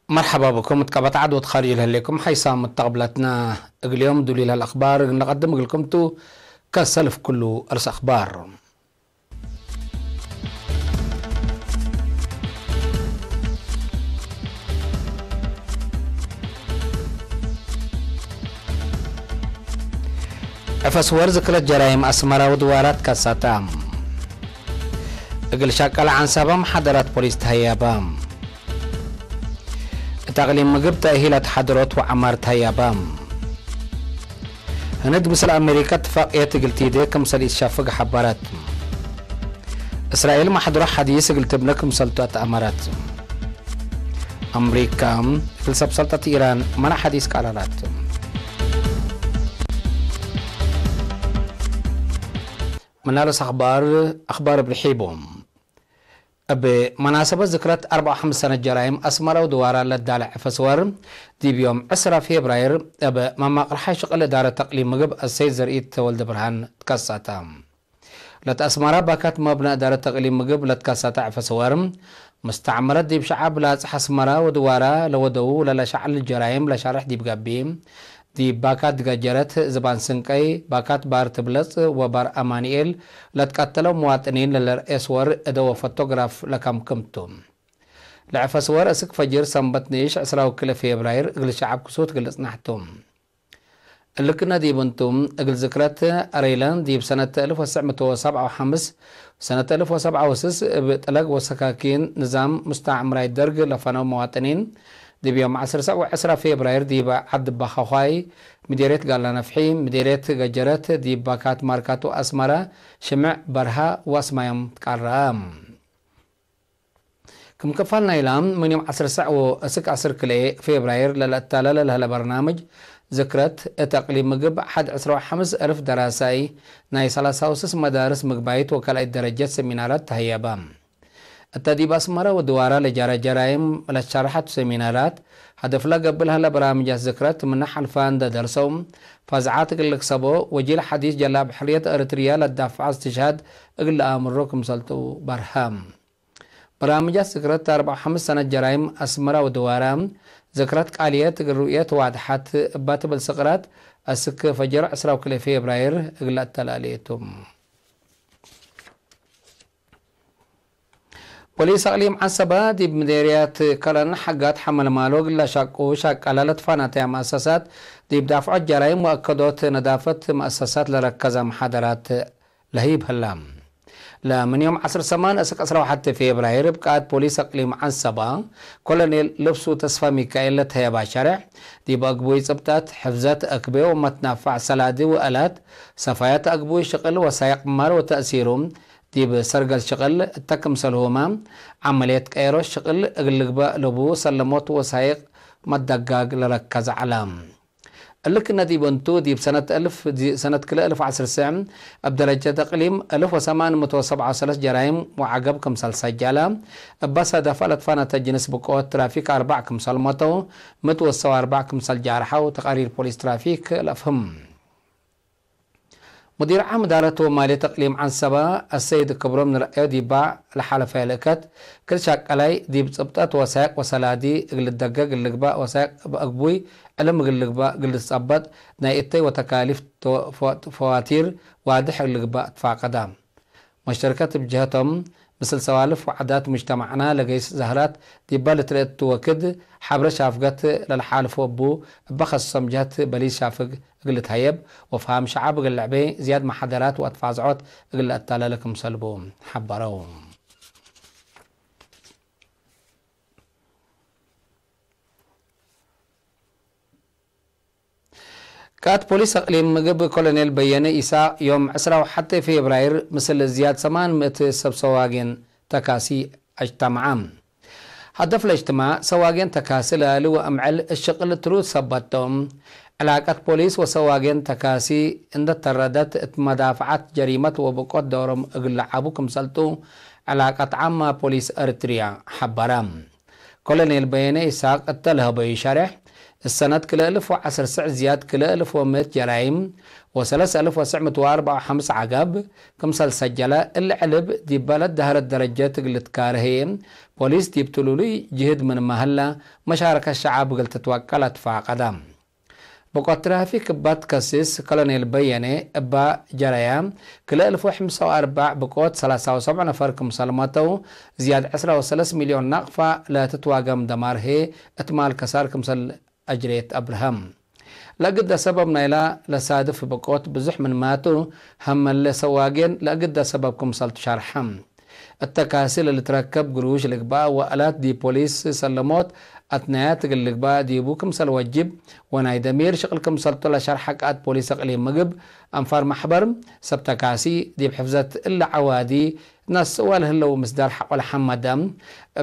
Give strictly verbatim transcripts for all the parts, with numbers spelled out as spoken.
መርሐባ ብኩም እት ቀበት ዐድ ወትካርጅ ለህሌኩም ሓይሳም እት ተቅብለትና። እግል ዮም ዱሊል አልአክባር እግል ነቀድም እግልኩም ቱ። ከሰልፍ ክሉ እርስ አክባር። ዕፈ ስወር ዝክረት ጀራይም አስመረ ወድዋራት ከሰተ። እግል ሸቀለ ዐንሰበ መሓደራት ፖሊስ ተሀየበ። እት አቅሊም ምግብ ተእሂለት ሓድሮት ወዐማር ተሀየበ። ህንድ ምስል አሜሪከ እትፋቅየት እግል ቲዴ ክምሰል ኢትሸፍግ ሐበረት። እስራኤል ማሕድሮ ሐዲስ እግል ትብነ ክምሰልቱ አትአመረት። አምሪካ እግል ሰብ ሰልጠት ኢራን መና ሐዲስ ቃረረት። ምናልስ አክባር፣ አክባር እብ ርሒቡ። እብ መናሰበት ዝክረት አርበዕ ወሐምስ ሰነት ጀራይም አስመረ ወድዋራ ለዳለ ዕፈ ስወር፣ ዲብ ዮም ዕስራ ፌብራይር እብ መማቅርሓ ሽቅል እዳረት ተቅሊም ምግብ አሰይድ ዘርኢት ወልደብርሃን ትከሰተ። ለተአስመረ ባካት መብነ እዳረት ተቅሊም ምግብ ለትከሰተ ዕፈ ስወር፣ ሙስተዕመረት ዲብ ሸዐብ ላጽሕ አስመረ ወድዋራ ለወደው ለለሸዕል ጀራይም ለሻርሕ ዲብ ገብእ፣ ዲብ ባካት ገጀረት፣ ዝባን ስንቀይ፣ ባካት ባር ትብለጽ ወባር አማንኤል ለትቀተለው መዋጥኒን ለልርኤ ስወር እደ ወፎቶግራፍ ለከምክም ቱ። ለዕፈ ስወር እስክ ፈጅር ሰንበት ንኢሽ ዕስራ ወክልኤ ፌብራይር እግል ሸዐብ ክሱት ግልጽ ናሕቱ። እልክነ ዲብ እንቱ፣ እግል ዝክረት አሬለ ዲብ ሰነት አልፍ ወትስዕ ምእት ወሰብዓ ወሐምስ፣ ሰነት አልፍ ወሰብዓ ወስስ እብ ጥለግ ወሰካኪን ንዛም ሙስተዕምራይ ደርግ ለፈነው መዋጥኒን፣ ዲብ ዮም ዐስር ሰዕ ወዕስራ ፌብራይር ዲብ ዐድ ባኸዃይ፣ ምዴርየት ጋላ ነፍሒ፣ ምዴርየት ገጀረት፣ ዲብ ባካት ማርካቶ አስመረ፣ ሽምዕ፣ በርሀ ወአስማዮም ትቃረአ። ክም ክፋል ናይላ፣ ምን ዮም ዐስር ሰዕ ወእስክ ዐስር ክልኤ ፌብራይር ለለአታለለ ለህለ በርናምጅ ዝክረት፣ እት አቅሊም ምግብ ሐድ ዕስራ ወሐምስ አልፍ ደራሳይ፣ ናይ ሰላሳ ወስስ መዳርስ ምግባይት ወካልኣይት ደረጀት ሰሚናራት ተሀየበ። እተ ዲብ አስመረ ወድዋራ ለጃረ ጀራይም ለትሸርሐቱ ሰሚናራት፣ ሀደፍለ ገብእ ለህለ በራምጃት ዝክረት ምነ ሐልፋ እንደ ደርሰው፣ ፈዝዓት እግል ልክሰቦ፣ ወጂል ሐዲስ ጀላብ ሕርየት ኤረትርያ ለዳፍዐ እስትሽሃድ እግል ለአምሮ ክምሰልቱ በርሀ። በራምጃት ዝክረት አርበዕ ወሐምስ ሰነት ጀራይም አስመረ ወድዋራ፣ ዝክረት ቃልየት እግል ሩእየት ዋድሐት እባ ትብል ስቅራት፣ አስክ ፈጅር ዕስራ ወክልኤ ፌብራይር እግል አተላሌ ቱ። ፖሊስ አቅሊም ዐንሰበ ዲብ ምዴርያት ከለን ሐጋት ሐመልማሎ እግል ለሸቁ ሸቀለ ለትፋናተያ መአሰሳት፣ ዲብ ዳፍዖት ጀራይም ወአከዶት ነዳፈት መአሰሳት ለረከዘ መሓደራት ለህይብ ህለ። ለምን ዮም ዐስር ሰማን እስክ ዕስራ ወሐቴ ፌብራይር፣ እብ ቃእድ ፖሊስ አቅሊም ዐንሰበ ኮሎኔል ልብሱ ተስፋ ሚካኤል ለተህየባ ሸሬሕ፣ ዲብ አግቡይ ጽብጠት፣ ሕፍዘት አክቤ ወመትናፋዕ ሰላዲ ወአላት፣ ሰፋየት አግቡይ ሽቅል ወሳይቅ ማል ወተእሲሩ፣ ዲብ ሰርገል ሽቅል እተ ክምሰልሁመ፣ ዐመልየት ቀየሮት ሽቅል እግል ልግበእ ለቡ ሰለሞት ወሳይቅ መደጋግ ለረከዘ ዐለ። እሊ ክነ ዲብ እንቱ፣ ዲብ ሰነት አልፍ፣ ዲ-፣ ሰነት ክልኤ አልፍ ወዐስር ሰዕ፣ እብ ደረጀት እቅሊም፣ አልፍ ወሰማን ምእት ወሰብዓ ወሰለስ ጀራይም ወዐገብ ክምሰል ሰጀለ፣ እበ ሰደፈ ለትፋነተ ጅንስ ብቆት ትራፊክ አርበዕ ክምሰል ሞተው፣ ምእት ወሰው አርበዕ ክምሰል ጃርሐው፣ ተቃሪር ፖሊስ ትራፊክ ለአፍህም። ሙዲር ዓም እዳረት ወማልየት እቅሊም ዐንሰበ፣ አሰይድ ክብሮም ንርአዮ ዲባ ለሓለፈ ልእከት፣ ክል ሸቀላይ ዲብ ጽብጠት ወሳይቅ ወሰላዲ እግል ልደገግ እግል ልግበእ ወሳይቅ እብ አግቡይ ዕልም እግል ልግበእ እግል ልትጸበጥ፣ ናይ እተይ ወተካሊፍ ተ-፣ ፈ-፣ ፈዋቲር ዋድሕ እግል ልግበእ ትፋቀዳ። መሽተርከት እብ ጀሀቶም፣ ምስል ሰዋልፍ ወዓዳት ሙጅተማዕና ለገይስ ዛህራት ዲባ ልትረኤ እቱ ወክድ፣ ሐብረ ሻፍገት ለልሓልፎ እቡ፣ እበ ከሰሶም ጀህት በሊስ ሻፍግ እግል ልትሀየብ ወፍሃም ሸዐብ እግል ልዕቤ፣ ዝያድ መሓደራት ወአትፋዝዖት እግል ለአታለለ ክምሰል ቡ ሐበረው። ቃእድ ፖሊስ አቅሊም ምግብ ኮሎኔል በየነ ኢሳቅ ዮም ዕስራ ወሐቴ ፌብራይር ምስል ዝያድ ሰማን ምእት ሰብ ሰዋጌን ተካሲ አጅተመዐ። ሀደፍ ለእጅትማዕ፣ ሰዋጌን ተካሲ ለአሊ ወአምዕል እት ሽቅል ትሩድ ሰበት ቶም፣ ዕላቀት ፖሊስ ወሰዋጌን ተካሲ እንደ ተረደት፣ እት መዳፍዐት ጀሪመት ወብቆት ዶሮም እግል ለዓቡ ክምሰልቱ፣ ዕላቀት ዓም ፖሊስ ኤሪትርያ ሐበረ። ኮሎኔል በየነ ይስሐቅ እተ ለሀበዩ ሸሬሕ፣ እሰነት ክልኤ እልፍ ወዐስር ስዕ ዝያድ ክልኤ እልፍ ወምእት ጀራይም ወሰለስ እልፍ ወስዕ ምእት ወአርበዕ ወሐምስ ዐጋብ ክምሰል ሰጀለ፣ እሊ ዕልብ ዲብ በለድ ደሀረት ደረጀት እግል ልትካረ ህዬ፣ ፖሊስ ዲብ ትሉሉይ ጅህድ ምንመ ህለ፣ መሻረከት ሸዐብ እግል ትትወቀል አትፋቀደ። ብቆት ትራፊክ እባ ትከስስ ኮሎኔል በየነ እባ ጀረያ፣ ክልኤ እልፍ ወሐምሳ ወአርበዕ ብቆት ሰላሳ ወሰብዕ ነፈር ክምሰል መተው፣ ዝያድ ዕስራ ወሰለስ ሚልዮን ናቅፋ ለትትዋገም ደማር ህዬ እት ማል ከሳር ክምሰል አጅሬት አብርሃም። ለእግደ ሰበብ ናይላ ለሳድፍ ብቆት ብዙሕ ምንመ ቱ፣ ሀመለ ሰዋጌን ለእግደ ሰበብ ክምሰልቱ ሸርሐ። እተ ካሲ ለልትረከብ ግሩሽ ልግበእ ወአላት ዲብ ፖሊስ ሰለሞት አትናያት እግል ልግበእ ዲቡ ክምሰል ወጅብ ወናይ ደሚር ሽቅል ክምሰልቱ ለሸርሐ ቃእድ ፖሊስ እቅሊም ምግብ አንፋር መሕበር፣ ሰብተ ካሲ ዲብ ሕፍዘት እለ ዐዋዲ ትነስእወ ለህለው ምስዳር ሐቆለ ሐመደ፣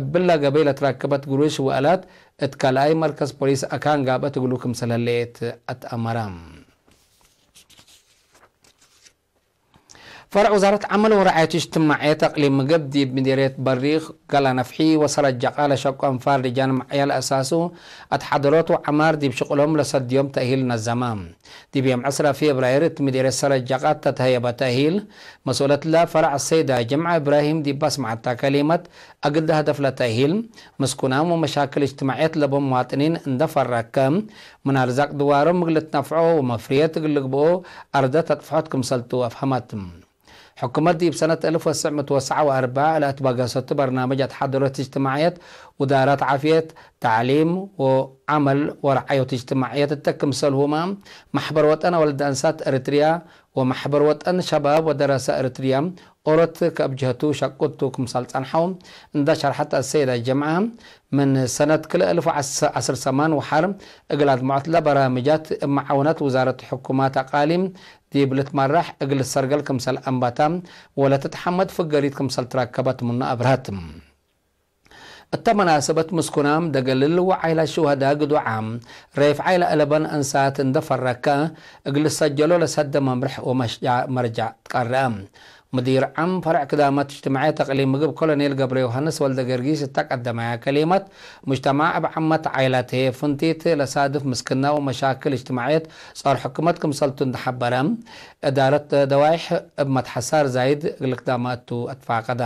እብለ ገበይ ለትረከበት ግሩሽ ወአላት እት ካልኣይ መርከዝ ፖሊስ አካን ጋብአት እግሉ ክምሰል ህሌት አትአመረ። ፈርዕ ውዛረት ዐመል ወረዓየት እጅትማዕየት አቅሊም ምግብ ዲብ ምዲርየት በሪክ፣ ገላ ነፍሒ ወሰረጀቃ ለሸቁ አንፋር ልጃን መዕያል አሳሱ አትሓደሮት ወዐማር ዲብ ሽቅሎም ለሰድዮም ተእሂል ነዘመ። ዲብ ዮም ዕስራ ፌብራይር እት ምዲርየት ሰረጀቃ ተትሀየበ ተእሂል መስኡለትለ ፈርዕ ሰይዳ ጅምዓ እብራሂም ዲብ አስመዐታ ከሊመት፣ እግል ሀደፍ ለተእሂል፣ ምስኩናም ወመሻክል እጅትማዕየት ለቦም መዋጥኒን እንደ ፈረከ፣ ምን አርዛቅ ድዋሮም እግል ልትነፍዖ ወመፍርየት እግል ልግብኦ አርደት አጥፍሖት ክምሰልቱ አፍሀመት። ሕኩመት ዲብ ሰነት እልፍ ወትስዕ ምእት ወሰብዓ ወአርበዕ ለአትበገሰቱ በርናምጅ አትሓደሮት እጅትማዕየት፣ ውዛረት ዓፍየት፣ ተዕሊም ወዐመል ወረዓዮት እጅትማዕየት እተ ክምሰልሁመ፣ መሕበር ወጠን አወልድ አንሳት ኤረትርያ ወመሕበር ወጠን ሸባብ ወደረሰ ኤረትርያ፣ ኦሮት ከእብ ጀህቱ ሸቁቱ ክምሰል ጸንሐው እንደ ሸርሐት አሰይድ አጀምዐ፣ ምን ሰነት ክልኤ እልፍ ወዐስር ሰማን ወሐር እግል አድመዖት ለበራምጃት እብ መዓውነት ውዛረት ሕኩማት አቃሊም ዲብ ልትመራሕ እግል ልትሰርገል ክምሰል አንበታ ወለትትሐመድ ፍገሪት ክምሰል ትረከበት ምኑ አብርሀት። እተ መናሰበት ምስኩናም ደገልል ወዓይላት ሹሀዳእ ግዱዓም ሬፍ ዓይለ አለበን አንሳት እንደ ፈረከ እግል ልሰጀሎ ለሰደ መምርሕ ወመርጃዕ ትቀረአ። ሙዲር ዓም ፈርዕ ክዳመት እጅትማዕየት አቅሊም ምግብ ኮሎኔል ገብረ ዮሐንስ ወልደ ገርጊስ እተ ቀደመያ ከሊመት፣ ሙጅተማዕ እብ ዓመት ዓይላት ህዬ ፍንቲት ለሳድፍ ምስክና ወመሻክል እጅትማዕየት ጾር ሕኩመት ክምሰልቱ እንደ ሐበረ፣ እዳረት ደዋይሕ እብ መትሐሳር ዛይድ እግል ክዳመ እቱ አትፋቀደ።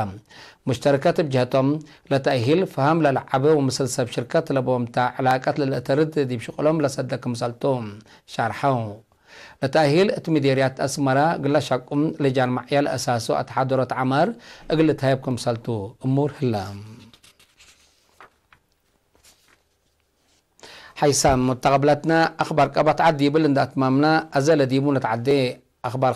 ሙሽተርከት እብ ጀህቶም፣ ለተእሂል ፈሀም ለለዐበ ወምስል ሰብ ሽርከት ለቦምታ ዕላቀት ለልአተርድ ዲብ ሽቅሎም ለሰደ ክምሰልቱ ሻርሐው። ለተእሂል እት ምዴርያት አስመረ እግለ ሸቁም ልጃን መዕያል አሳሱ አትሓደሮት ዐማር እግል ልትሀየብ ክምሰልቱ እሙር ህለ። ሐይሳም ሙተቀብለትነ አክባር ቀበት ዐድ ዲብል እንደ አትማምነ አዘ ለዲቡ ነትዐዴ አክባር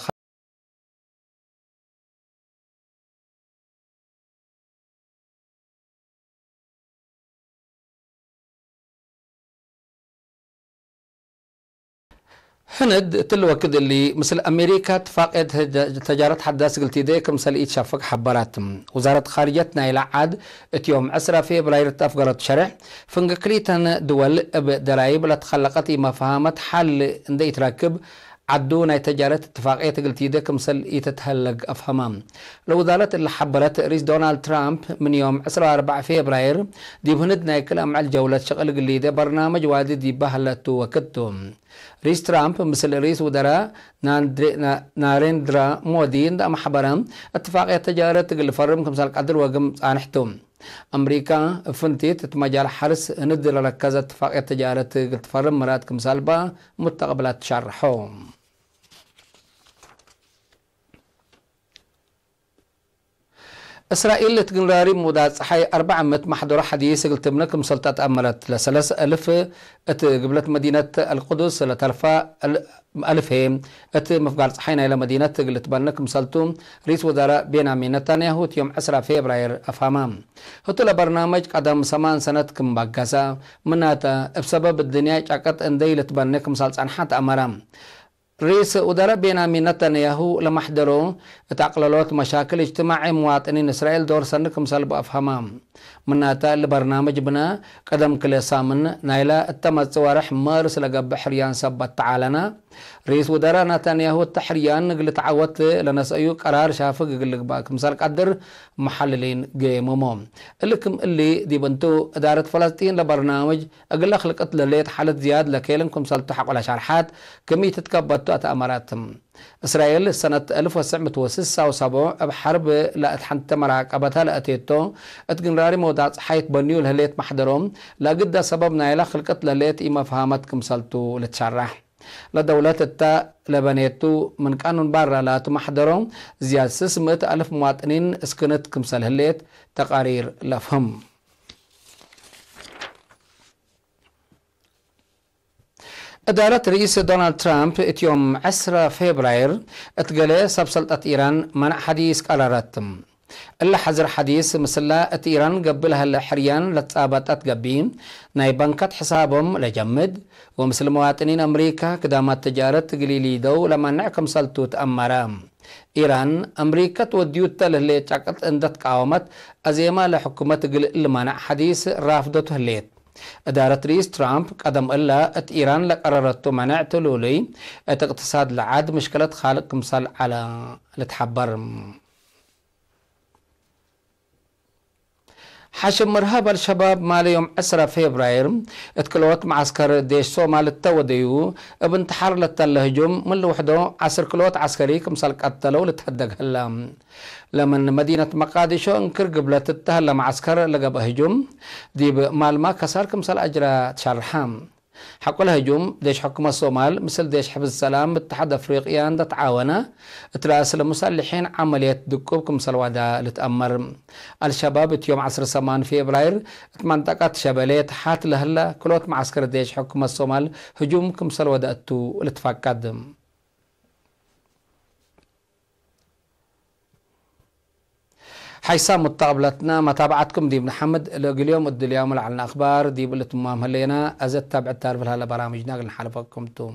ህንድ እትሊ ወክድ እሊ፣ ምስል አሜሪካ እትፋቅየት ተጃረት ሐዳስ እግል ቲዴ ክምሰል ኢትሸፍግ ሐበራት። ውዛረት ካርጀት ናይለ ዐድ እት ዮም ዕስራ ፌብራይር እት አፍገረቱ ሸሬሕ፣ ፍንጌ ክልኢተን ድወል እብ ደራይብ ለትከለቀት ኢመፍሀመት ሐል እንዴ ኢትረክብ፣ ዐዱ ናይ ተጃረት እትፋቅየት እግል ቲዴ ክምሰል ኢትትሀለግ አፍሀመ። ለውዛረት እለ ሐበረት፣ ርኢስ ዶናልድ ትራምፕ ምን ዮም ዕስራ ወአርበዕ ፌብራይር ዲብ ህንድ ናይ ክል አምዕል ጀውለት ሽቅል እግል ሊዴ በርናምጅ ዋዲ ዲበ ሀለቱ ወክድ ቱ። ርኢስ ትራምፕ ምስል ርኢስ ውዘራ ናንድሬ-፣ ና-፣ ናሬንድራ ሞዲ እንደ አመሐበረ፣ እትፋቅየት ተጃረት እግል ልፈርም ክምሰል ቀድር ወግም ጻንሕ ቱ። አምሪካ እብ ፍንቲት እት መጃል ሐርስ ህንድ ለረከዘ እትፋቅየት ተጃረት እግል ትፈርም ምራድ ክምሰል በ ሙተቅብላት ትሸርሖ። እስራኤል እት ግንራሪ ሙዳት ጸሓይ አርበዕ ምእት መሕደሮ ሐዲስ እግል ትብነ ክምሰል ተአመረት። ለሰለስ አልፍ እት ግብለት መዲነት አልቁዱስ ለተርፈ አል-፣ አልፍ ህዬ እት ምፍጋር ጸሓይ ናይለ መዲነት እግል ልትበነ ክምሰልቱ ርኢስ ወዛራእ ቤንያሚን ነታንያሁ እት ዮም ዕስራ ፌብራይር አፍሀመ። ህቱ ለበርናመጅ ቀደም ሰማን ሰነት ክም በገሰ፣ ምናተ እብ ሰበብ እድንያይ ጨቀጥ እንዴ ኢልትበኔ ክምሰል ጸንሐት አመረ። ርኢስ ውደረ ቤንያሚን ነታንያሁ ለመሕደሮ እት አቅለሎት መሻክል እጅትማዒ ምዋጥኒን እስራኤል ዶር ሰኒ ክምሰል በአፍሀማ። ምናተ እሊ በርናምጅ ብነ ቀደም ክለ ሳምን ናይለ እተ መጽእ ወርሕ ማርስ ለገብእ ሕርያን ሰበት ተዓለና። ርኢስ ውደረ ናታንያሁ እተ ሕርያን እግል ተዓወት ለነስአዩ ቀራር ሻፍግ እግል ልግባእ ክምሰል ቀድር መሐልሊን ገየምሞ። እሊ ክም እሊ ዲብ እንቱ፣ እዳረት ፈለስጢን ለበርናምጅ እግለ ክልቅት ለሌት ሓለት ዝያድ ለኬልን ክምሰልቱ ሐቆለ ሸርሓት ክም ኢትትከበቱ አትአመረት። እስራኤል ሰነት አልፍ ወትሰዕ ምእት ወስሳ ወሰቡዕ እብ ሐርብ ለእት ሐንተ መራቀበተ ለአቴቶ እት ግንራሪ መውዳቅ ጸሓይ ትበንዩ ለህሌት መሕደሮ፣ ለእግደ ሰበብ ናይለ ክልቅት ለሌት ኢመፍሃመት ክምሰልቱ ልትሸራሕ። ለደውለት እተ ለበኔቱ ምን ቃኑን ባራ ላቱ መሕደሮ፣ ዝያድ ስስ ምእት አልፍ ሙዋጥኒን እስክንት ክምሰል ህሌት ተቃሪር ለፍህም። እዳረት ርኢስ ዶናልድ ትራምፕ እት ዮም ዐስረ ፌብራይር እት ገሌ ሰብ ሰልጠት ኢራን መናዕ ሐዲስ ቀረረት። እለ ሐዝር ሐዲስ ምስላ እት ኢራን ገብእ ለሀለ ሕርያን ለትጻበጠት ገብእ፣ ናይ በንከት ሕሳቦም ለጀምድ ወምስል መዋጥኒን አምሪካ ክዳማት ተጃረት እግል ኢሊደው ለመንዕ ክምሰልቱ ተአመረ። ኢራን፣ አምሪከ ትወድዩተ ለህሌት ጨቅጥ እንደ ትቃወመት፣ አዜማ ለሕኩመት እግል ልመነዕ ሐዲስ ራፍደቱ ህሌት። እዳረት ርኢስ ትራምፕ ቀደም እለ እት ኢራን ለቀረረቱ መነዕ ትሉሉይ፣ እት እቅትሳድ ለዐድ ምሽክለት ካልቅ ክምሰል ዐለ ልትሐበር። ሐሽም እርሃብ አልሸባብ ማለ ዮም ዐስረ ፌብራይር እት ክልኦት መዓስከር ዴሽ ሶማል እተ ወደዩ እብ እንተሓር ለተለ ህጁም ምን ልውሕዶ ዐስር ክልኦት ዐስከሪ ክምሰል ቀተለው ልትሀደግ ህለ። ለምን መዲነት መቃዲሾ እንክር ግብለት እተ ህለ መዓስከር ለገብአ ህጁም ዲብ ማልማ ከሳር ክምሰል አጅረ ትሸርሐ። ሐቆለ ህጁም፣ ዴሽ ሕኩመት ሶማል ምስል ዴሽ ሕፍዝ ሰላም ምትሐድ አፍሪቅያ እንደ ተዓወነ፣ እት ረአስ ለሙሰልሒን ዐመልየት ድቁብ ክምሰል ወደ ልትአመር። አልሸባብ እት ዮም ዐስር ሰማን ፌብራይር እት መንጠቀት ሸበሌ ተሓት ለህለ ክልኦት መዓስከር ዴሽ ሕኩመት ሶማል ህጁም ክምሰል ወደ እቱ ልትፈቀድ። ሐይሳም ሙተቀብለትነ፣ መታብዐትኩም ዲብ ነሐምድ። ለእግል ዮም እድልያሙ ለዐልነ አክባር ዲብ ልትማም ህሌነ። አዘ ተብዕት ታርፍ ለሀለ በራምጅና እግል ነሓልፈኩም ቱ።